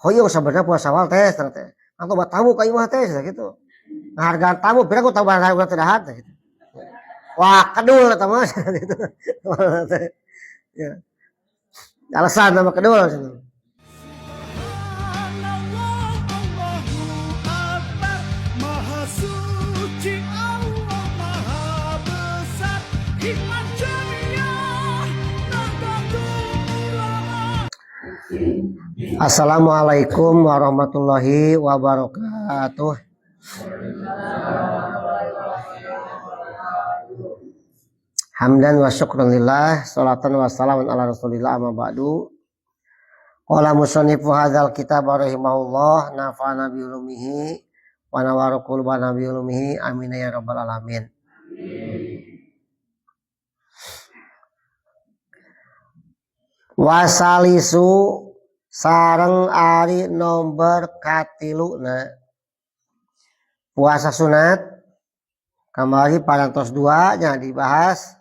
Hoyong sebenarnya puasa Sawal teh cenah teh. Atau buat tamu ka imah teh cenah gitu. Ngahargaan tamu pira ku tamu urang teh dahar teh gitu. Wah, kedul eta mah gitu. Ya. Alasan nama kedul cenah. Subhanallah, Allahu Akbar, Maha suci Allah, Maha besar, hikmat jamiah, Nahdlatul Ulama. Assalamualaikum warahmatullahi wabarakatuh. Hamdan wa syukran lillah, salatan wa salaman ala rasulillah, amma ba'du. Qala musannifu hadzal kitab rahimahullah, nafa'ana bi ulumihi wa nawwara qulubana bi ulumihi, amin ya rabbal alamin. Wasalisu sareng ari nomor katiluna puasa sunat kamari parantos 2 nya dibahas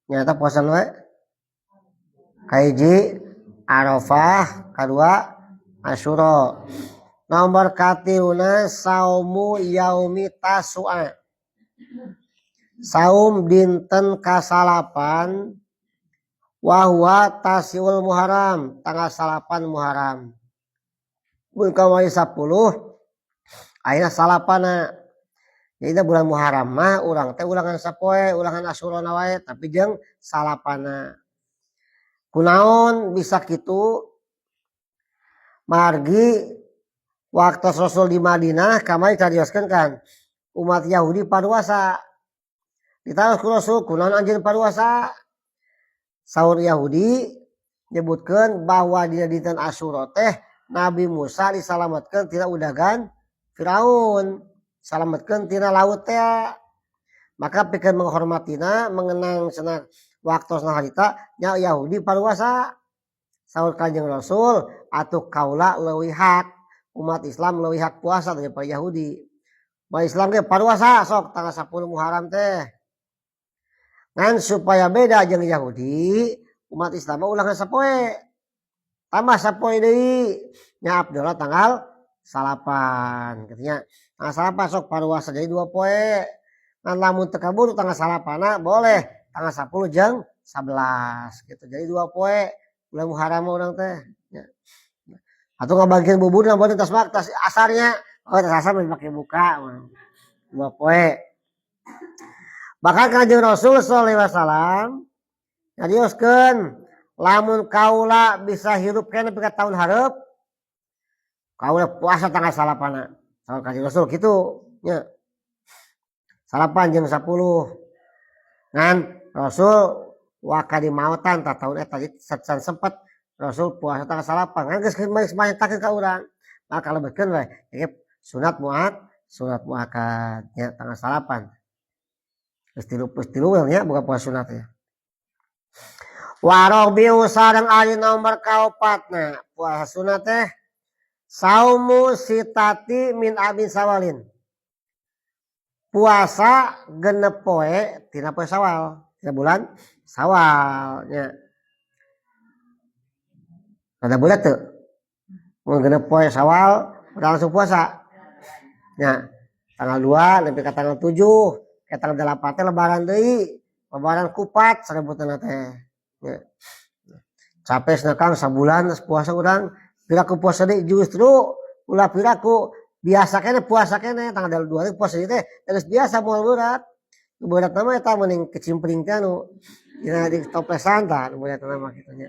nyata puasa we kahiji Arafah, kadua Asyura. Nomor katiluna saumu yaumi Tasu'a, saum dinten kasalapan wa huwa tasiul Muharram, tanggal 9 Muharram. Mun kamari 10 ayeuna salapana. Jadi bulan Muharram mah urang teh ulangan sapoe, ulangan Asyura na wae tapi jeung salapana. Kunaon bisa kitu? Margi waktu Rasul di Madinah kamari carioskeun kan umat Yahudi paruasa. Ditaros ku Rasul, kunaon anjeun paruasa? Saur Yahudi nyebutkeun bahwa dina dinten Asyura teh Nabi Musa disalametkeun tina udagan Firaun, salametkeun tina laut teh. Maka pikeun menghormatina, mengenang cenah waktosna harita nya Yahudi paruasa. Saur Kanjeng Rasul atuh kaula leuwih hak, umat Islam leuwih hak puasa daripada Yahudi. Umat Islam ge paruasa sok tanggal 10 Muharram teh. Ngan supaya beda jeung Yahudi, umat Islam mah ulangan sapoe. Tambah sapoe deui nya Abdullah tanggal 9 kitu nya. Tanggal 9 sok paruasa jadi 2 poe. Ngan lamun teu kaburu tanggal 9 boleh tanggal 10 jeung 11 gitu. Jadi 2 poe bulan Muharram mah urang teh nya. Atuh ngabagikeun bubur na boten tas tas asarnya. Oh tas asar mah dipake buka 2 poe. Bahkan Kanjeng Rasul sallallahu alaihi wasallam nyarioskeun lamun kaula bisa hirup keneh nepi ka tahun hareup kaula puasa tanggal 9. Saur Kanjeng Rasul kitu nya. 9 jeung 10. Ngan Rasul waka di mautan tah tahun eta can sempet Rasul puasa tanggal 9 ngan geus marentakeun ka urang. Maka lebetkeun we ieu sunat sunat muakkad nya tanggal 9. Geus tilu nya buka puasa sunat ya. Warobiu sareng ari nomor kaopatna puasa sunat teh saumu sitati min abin sawalin. Puasa 6 poe tina poe Sawal, tina bulan Sawal nya. Rada bulat teu? Mun 6 poe Sawal udah langsung puasa. Nya, tanggal 2 nepi ka tanggal 7, ka tanggal 8 teh lebaran deui. Lebaran kupat sarebutanna teh. Nya. Capek cenah Kang sabulan geus puasa urang, piraku puasa deui justru ulah piraku biasa keneh puasa keneh tanggal 2 teh puasa ieu teh geus biasa moal berat. Nu berat mah eta mending kecimpring teh anu dina di toplesan tah nu berat mah kitu nya.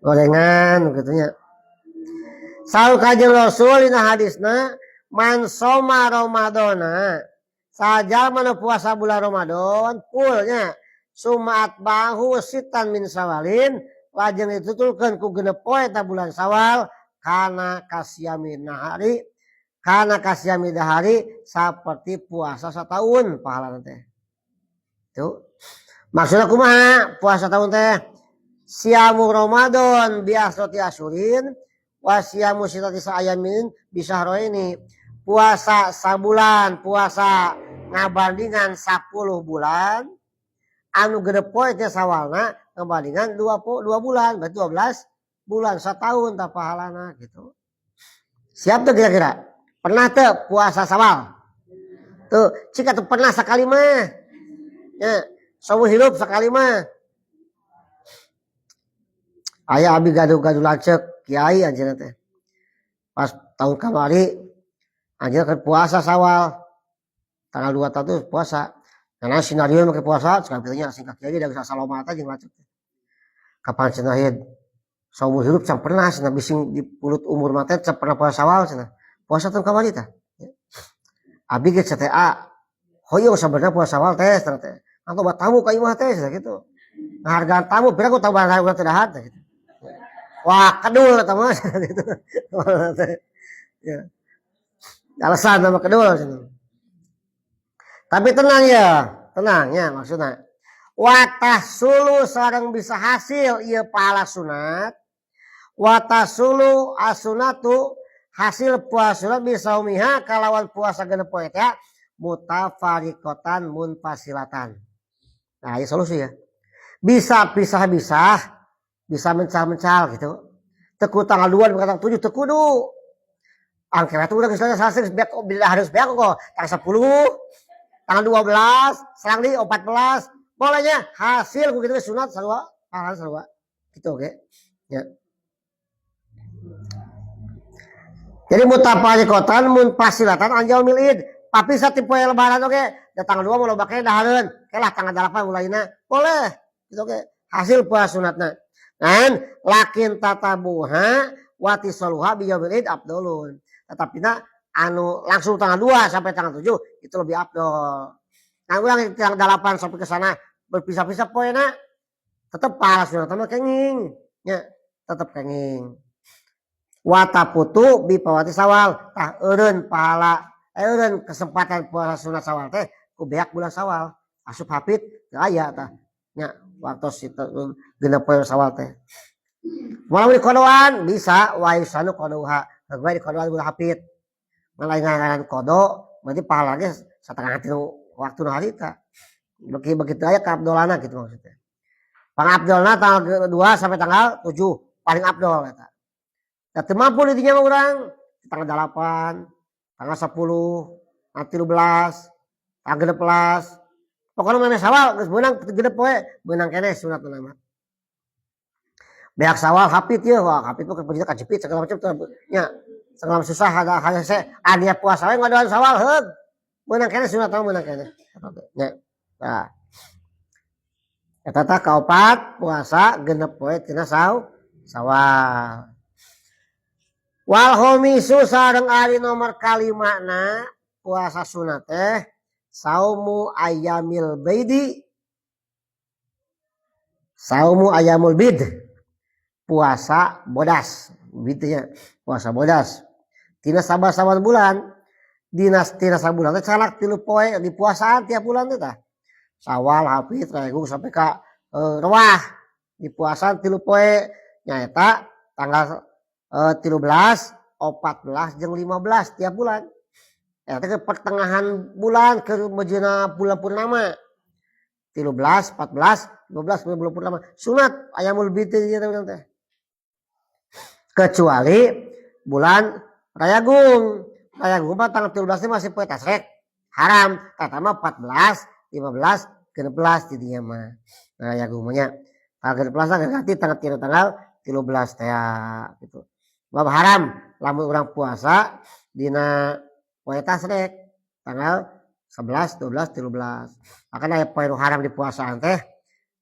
Gorengan kitu nya. Saur Kanjeng Rasul dina hadisna man soma Ramadana sajalma nu puasa bulan Ramadan full nya summa atba'ahu sitan min sawalin lajeng ditutulkeun ku 6 poe eta bulan Sawal kana kasyami nahari kana kasyami dahari saperti puasa satahun pahalana teh. Tuh. Maksudna kumaha puasa tahun teh? Siamu Ramadan bi asrati asyurin wa siamu sitati ayamin bisahroini. Puasa sabulan, puasa ngabandingan 10 bulan anu 6 poe teh sawalna ngabandingan 2 bulan berarti 12 bulan setahun tah pahalana gitu. Siap tuh kira-kira? Pernah tuh puasa Sawal? Tuh, jika tuh pernah sekali mah. Ya, seumur hidup sekali mah. Aya abi gaduh-gaduh lanceuk kiai anjeunna teh. Pas tahun kamari anjeunna keur puasa Sawal. Tanggal 21 puasa. Karena sinario make puasa, sekali nya sing ka kiai da geus salomata jeung lanceuk. Kapan cenah ieu saumur hidup can pernah cenah bising di pulut umur mah teh can pernah puasa Sawal cenah. Puasa tahun kamari tah. Abi ge CTA hoyong sabenerna puasa Sawal teh cenah teh. Atau buat tamu ka imah teh cenah gitu. Ngahargaan tamu pira ku tamu urang teh dahar teh gitu. Wah, kedul eta mah gitu. Ya. Alasan nama kedul cenah. Tapi tenang ya, tenang ya maksudnya. Watahsulu sareng bisa hasil ieu pahala sunat. Watahsulu asunatu hasil puasa sunat bisaumiha kalawan puasa genep poe teh mutafariqatan munfasilatan. Nah, ini solusi ya. Bisa pisah-pisah, bisa mencal-mencal gitu. Teu kudu tanggal 2 tanggal 7 teu kudu. Angke we tuh urang geus selesai beak bila harus beak kok tanggal 10, tanggal 12, serang di 14. Bolehnya hasil ku kitu sunat sarua, pahala sarua. Gitu oke. Ya. Jadi mutafariqatan munfasilatan an yaumil id. Papisah ti poe lebaran oge, da tanggal 2 mau loba keneh dahareun. Kelah tanggal 8 mulaina. Boleh. Gitu oge. Hasil puasa sunatna. Kan lakin tatabuha wa tisaluha bi yaumil id afdalun. Tetapi na anu langsung tanggal 2 sampai tanggal 7 itu lebih afdol. Nah, urang tanggal 8 sampai ke sana berpisah-pisah poena tetep pahala sunat mah kenging nya, tetep kenging. Wataputu bi pawati Sawal tah eureun pahala, eureun kesempatan puasa sunat Sawal teh ku beak bulan Sawal asup hafid teu aya tah nya waktos itu genep poe Sawal teh. Moal di kodoan bisa wa yusanu kodoha bae di kodoan bulan hafid. Lain ngaran kodo berarti pahala ge satengah tilu waktu nu harita. Beki begitu aya kaabdolana gitu maksudnya. Pangabdolna tanggal 2 sampai tanggal 7 paling abdol eta. Da teu mampu di dinya mah urang tanggal 8, tanggal 10, tanggal 13, tanggal 16. Pokokna mah Sawal geus beunang genep poe, beunang keneh sunat mah. Beak Sawal hafid yeuh, wah hafid mah keur kajepit segala macam tuh nya. Segala susah ada hese ania puasa we ngadoan Sawal heug. Beunang keneh sunat mah beunang keneh. Nya. Nah. Eta tah kaopat puasa genep poe tina Sawal. Wal khomisu sareng ari nomor kalimana puasa sunat teh saumu ayyamil baidi. Saumu ayyamul bid. Puasa bodas, gitu ya, puasa bodas. Tina saban-saban bulan, dina tina sabulan teh calak 3 poe di puasaan tiap bulan teh tah. Sawal, Hafid, Rayagung sampai ka Rewah. Di puasaan 3 poe nyaeta tanggal 13, 14 jeung 15 tiap bulan. Eta teh pertengahan bulan ke meujeuhna bulan purnama. 13, 14, 15 bulan purnama. Sunat ayyamul bid teh urang teh. Kecuali bulan Rayagung. Rayagung mah tanggal 13 teh masih poe tasrek. Haram. Eta mah 14, 15, 16 didinya mah. Rayagung mah nya. Tanggal 16 teh ganti tanggal 3 tanggal 13 teh gitu. Bab haram lamun urang puasa dina poe tasrek tanggal 11, 12, 13. Akan aya poe nu haram di puasaan teh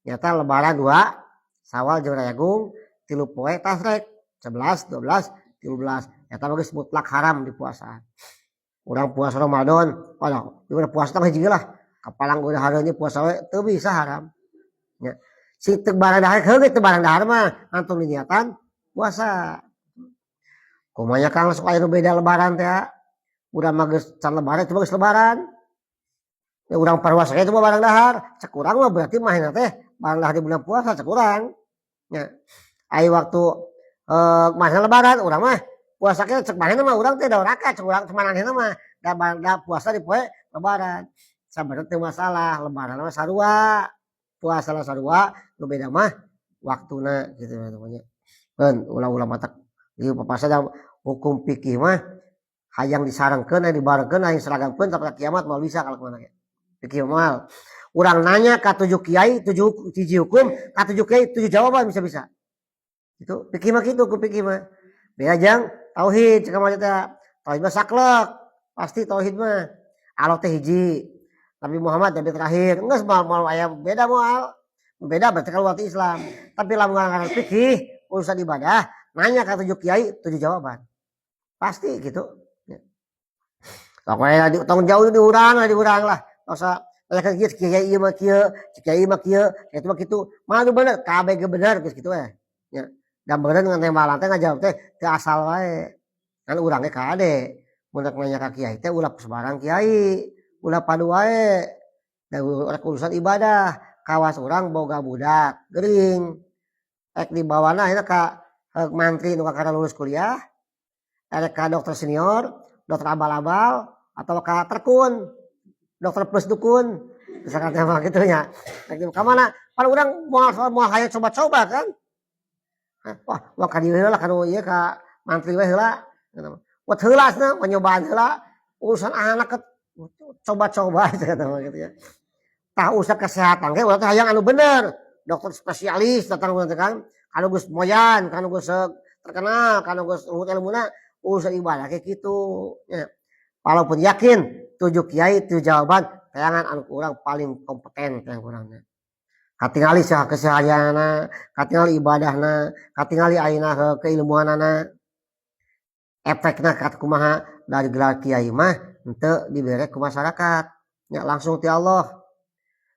nyata lebaran 2, Sawal jeung Rayagung, 3 poe tasrek 11, 12, 13. Eta mah geus mutlak haram di puasaan. Urang puasa Ramadan, walah, urang puasa teh hiji lah. Kapalang udah hareunnya puasa we teu bisa haram. Nya. Sing teu barang dahar heuh teu barang dahar mah antum diniatan puasa. Kumaha Kang sok aya nu beda lebaran teh. Urang mah geus can lebaran itu mah geus lebaran. Ya urang parwasa itu mah barang dahar. Cek urang mah berarti mah teh barang dahar di bulan puasa cek urang. Nya. Ai waktu mah lebaran urang mah puasa ke cek manehna mah urang teh da raka cek urang manehna mah da puasa di poe lebaran. Sabenerna teu masalah, lebaran mah sarua. Puasa lah sarua, nu beda mah waktuna gitu namanya. Keun ulah-ulah matak ieu papasa da hukum fikih mah hayang disarengkeun, hayang dibarengkeun, hayang seragamkeun sampai kiamat moal bisa kalakuanna ge. Fikih moal. Urang nanya ka 7 kiai, 7 hiji hukum, ka 7 kiai 7 jawaban bisa-bisa. Itu fikih mah kitu, hukum fikih mah. Beda jeung tauhid cek mah teh. Tauhid mah saklek, pasti tauhid mah. Allah teh hiji. Nabi Muhammad nabi terakhir. Geus moal aya beda moal. Beda berarti kalau waktu Islam. Tapi lamun ngaran fikih urusan ibadah, nanya ka 7 kiai, 7 jawaban. Pasti gitu. Ya. Pokoknya tong jauh diurang lah, diurang lah. Masa banyak kieu kiai ieu mah kieu, kiai mah kieu, kiai mah kitu. Mah nu bener, kabeh ge bener geus kitu we. Ya. Dan bener ngan tembalan teh ngajawab teh teu asal wae. Kan urang ge kade. Mun rek nanya ka kiai teh ulah sembarang kiai, ulah padu wae. Da urusan ibadah, kawas urang boga budak gering. Rek dibawana ayeuna ka mantri nu kakara lulus kuliah, erek ka dokter senior, dokter abal-abal, atau ka terkun, dokter plus dukun, misalkan teh mah kitu nya. Rek ka mana? Pan urang moal moal hayang coba-coba kan. Wah, wah ka dieu heula ka nu ieu ka mantri we heula. Buat heula cenah, nyobaan heula urusan anak coba-coba kata mah gitu ya. Tah urusan kesehatan ge urang teh hayang anu bener. Dokter spesialis datang urang teh kan, kanu geus moyan, kanu geus terkenal, kanu geus luhur ilmuna, urusan ibadah kayak kitu nya. Walaupun yakin 7 kiai 7 jawaban, tayangan anu urang paling kompeten teh urang teh. Katingali saha keseharianna, katingali ibadahna, katingali ayeuna keilmuanana. Efekna kat kumaha dari gelar kiai mah henteu dibere ku masyarakat, nya langsung ti Allah.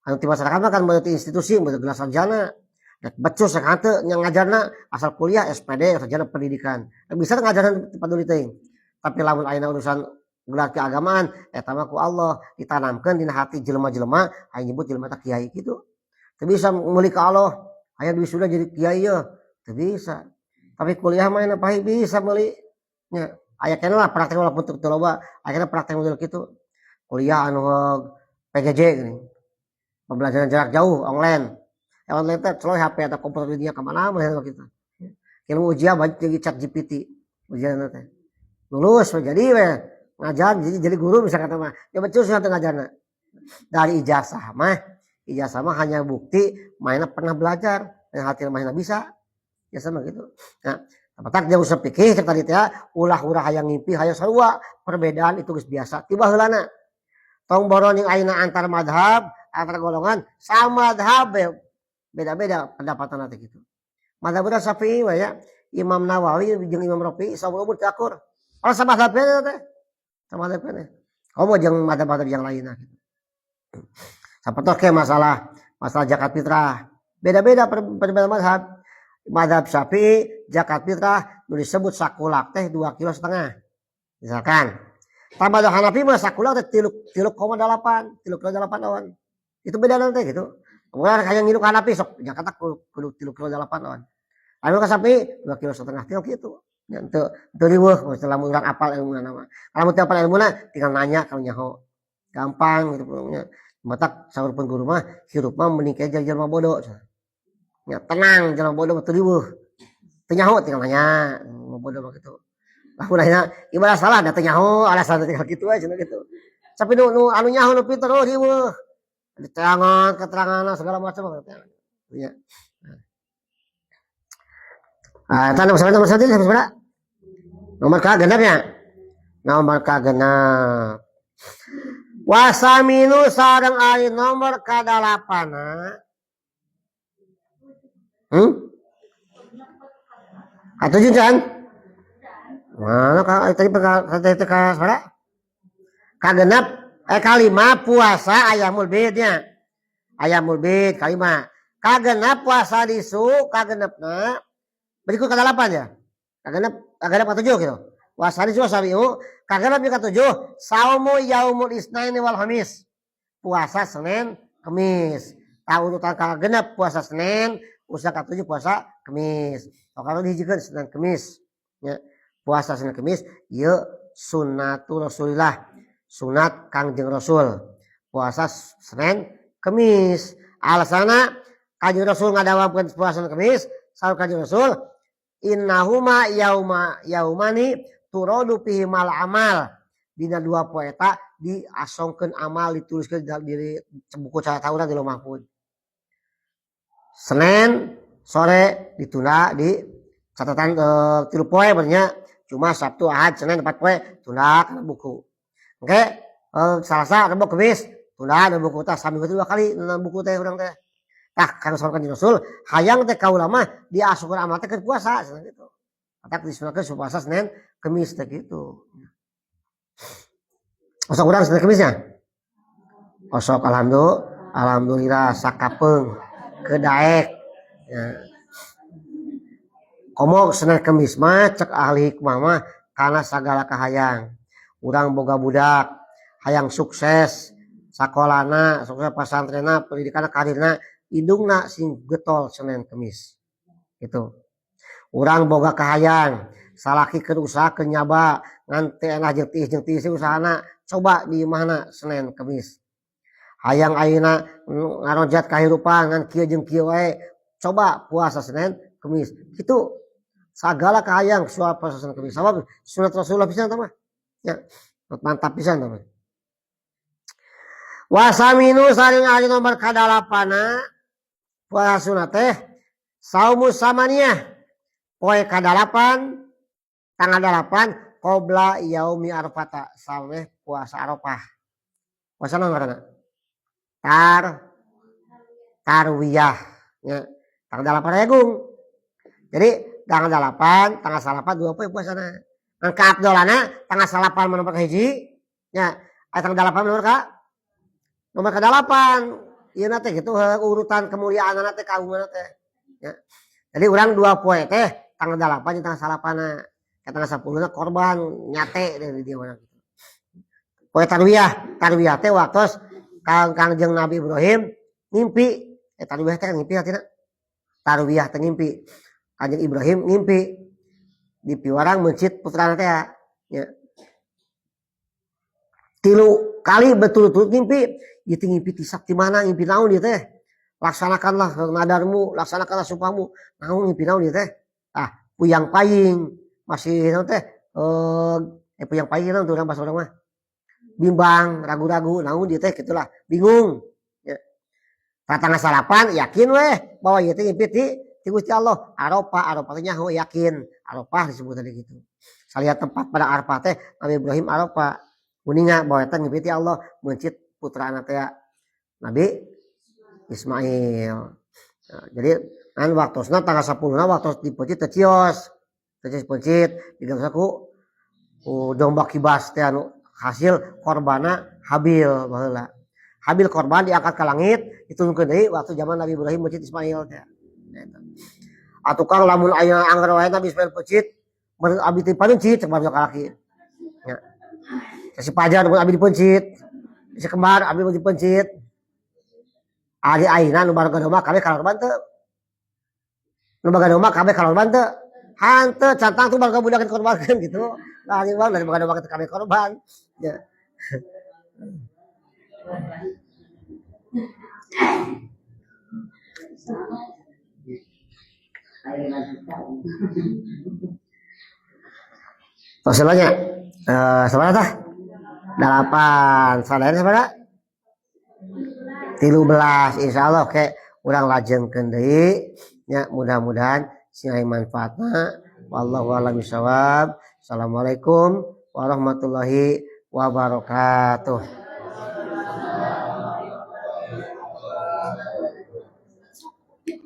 Anu ti masyarakat mah kan berarti institusi, berarti gelar sarjana. Rek becus rek henteu nya ngajarna asal kuliah SPD sarjana pendidikan. Bisa ngajarna paduli teuing. Tapi lamun ayeuna urusan gelar keagamaan eta mah ku Allah ditanamkeun dina hati jelema-jelema aya nyebut jelema teh kiai kitu. Teu bisa meuli ka Allah, aya wisuda jadi kiai yeuh, teu bisa. Tapi kuliah mah ayeuna pahi bisa meuli. Nya aya keneh lah praktek walaupun teu loba, aya keneh praktek model kitu. Kuliah anu PJJ geuning. Pembelajaran jarak jauh online. Ya online teh celoy HP atau komputer dunia ka mana mana kitu. Ilmu ujian banyak jadi Chat GPT ujian teh. Lulus we jadi we ngajar jadi guru bisa kata mah. Ya becus teh ngajarna. Dari ijazah mah hanya bukti mainnya pernah belajar dan hati mainnya bisa. Ya sama gitu. Nah, matak jauh usah pikir tadi teh ulah-ulah hayang ngimpi hayang sarua, perbedaan itu geus biasa. Tiba heulana. Tong boroning ayeuna antar madhab, antar golongan, sama madhab beda-beda pendapatan nanti gitu. Madhab urang Syafi'i we ya, Imam Nawawi jeung Imam Rafi'i saumur teu akur. Kalau sama madhab teh, sama madhab teh. Komo jeung madhab-madhab yang lainnya gitu. Sapertos ke masalah masalah zakat fitrah. Beda-beda perbedaan madhab. Madhab Syafi'i zakat fitrah nu disebut sakulak teh 2,5 kilo. Misalkan. Tah madhab Hanafi mah sakulak teh 3,8, 3 kilo 8 on. Itu beda nanti gitu. Kemudian kayak ngilu Hanafi sok Jakarta kudu 3 kilo 8 on. Anu ka Syafi'i 2,5 kilo tinggal gitu. Ya teu teu riweuh lamun urang apal ilmuna mah. Kalau teu apal ilmuna tinggal nanya kalau nyaho. Gampang gitu pokoknya. Matak saur pun guru mah hirup mah mending kayak jadi jelema bodoh. Ya tenang jelema bodoh mah teu riweuh. Teu nyaho tinggal nanya, jelema bodoh mah gitu. Lamun nanya ibadah salah da teu nyaho alasan tinggal gitu aja cenah gitu. Tapi nu nu anu nyaho nu pinter oh riweuh. Diteangan keterangan segala macam ya. Ah, eta nomor nomor satu nomor berapa? Nomor kagenepnya. Nomor kagenep. Wasaminu sareng ari nomor kadalapana. Katujuh kan? Mana ka tadi ka ka sabaraha? Kagenep kalima puasa ayamul bidnya. Ayamul bid kalima. Kagenep puasa disu kagenepna berikut kadalapan ya. Kagenep kagenep katujuh gitu. Puasa disu wasabiu kagenep katujuh saumu yaumul isnaini wal khamis. Puasa Senin Kemis. Tah urutan kagenep puasa Senin, usaha katujuh puasa Kemis. Kalau dihijikeun Senin Kemis ya. Puasa Senin Kemis ieu sunnatul Rasulillah. Sunat Kangjeng Rasul. Puasa Senin Kemis. Alasana Kanjeng Rasul ngadawamkeun puasa Senin Kemis, saur Kanjeng Rasul Innahuma yauma yaumani turadu fihi mal amal. Dina dua poe eta diasongkeun amal dituliskeun di buku catatan urang di Lauh Mahfud. Senin sore ditunda di catatan 3 poe berarti, cuma Sabtu, Ahad, Senin 4 poe tunda kana buku. Engke Salasa, Rebo, Kemis tunda na buku tah saminggu teh 2 kali na buku teh urang teh. Tah kana saur Kanjeng Rasul hayang teh kaula mah diasongkeun amal teh keur puasa cenah kitu. Matak disunahkeun puasa Senin Kemis teh kitu. Osok urang Senin Kemisnya? Osok alhamdulillah sakapeung kedaek. Ya. Komo Senin Kemis mah cek ahli hikmah mah kana sagala kahayang. Urang boga budak hayang sukses sakolana, sukses pasantrenna, pendidikanna, karirna, indungna sing getol Senin Kemis. Gitu. Urang boga kahayang salaki keur usaha keur nyaba ngan teu enak jeung tiis usahana, coba di imahna Senin Kemis. Hayang ayeuna ngarojat kahirupan ngan kieu jeung kieu wae, coba puasa Senin Kemis. Kitu sagala kahayang soal puasa Senin Kemis. Sabab sunat Rasulullah pisan tah mah. Ya, mantap pisan tah mah. Wasaminu saring ari nomor kadalapana puasa sunat teh saumu samaniyah poe kadalapan tanggal 8 qobla yaumi arfata sameh puasa Arafah. Puasa naon ngaranna? Tarwiyah nya tanggal 8 Agung. Jadi tanggal 8, tanggal 9 2 poe puasana. Ngan kaabdolana tanggal 9 mah nomor kahiji nya, aya tanggal 8 nomor ka nomor ka-8. Ieu na teh kitu urutan kemuliaanana teh kagunganna teh. Ya. Jadi urang 2 poe teh tanggal 8 jeung tanggal 9-na. Ka tanggal 10 na korban nyate di dieu urang. Poe tarwiyah, tarwiyah teh waktos Kangjeng Nabi Ibrahim ngimpi. Tarwiyah teh kan ngimpi artina. Tarwiyah teh ngimpi. Kanjeng Ibrahim ngimpi di piwarang meuncit putrana teh ya. 3 kali berturut-turut ngimpi, ieu teh ngimpi ti sakti mana, ngimpi naon ieu teh? Laksanakanlah nadarmu, laksanakanlah sumpahmu. Naon ngimpi naon ieu teh? Ah, puyang paying masih naon teh? Puyang paying naon tuh urang bahasa urang mah. Bimbang, ragu-ragu, naon ieu teh gitulah, bingung. Ya. Tanggal 9 yakin weh bahwa ieu teh ngimpi ti Gusti Allah. Arafah, Arafah teh nyaho yakin. Arafah disebut tadi gitu. Salihat tempat pada Arafah teh Nabi Ibrahim Arafah. Uninga bahwa eta ngimpi ti Allah meuncit putrana teh Nabi Ismail. Nah, jadi kan waktosna tanggal 10 na waktu dipeuncit teh cios. Teh cios peuncit digantos ku domba kibas teh anu hasil korbana Habil baheula. Habil korban diangkat ke langit diturunkeun deui waktu zaman Nabi Ibrahim meuncit Ismail teh. Nah, eta. Atuh Kang lamun aya angger wae Nabi Ismail peuncit, mun abdi teh peuncit cek barudak lalaki. Nya. Si Pajar mun abdi dipeuncit, si kembar abdi mun dipeuncit. Ari ayeuna nu baroga domba kabeh kalorban teu? Nu boga domba kabeh kalorban teu? Hanteu cantang tuh baroga budak dikorbankeun gitu. Nah, ari bang dari boga domba kabeh korban. Ya. Masalahnya, sabaraha tah? 8. Sadayana sabaraha? 13. Insyaallah ke urang lajengkeun deui nya, mudah-mudahan sing aya manfaatna. Wallahu a'lam bishawab. Assalamualaikum warahmatullahi wabarakatuh.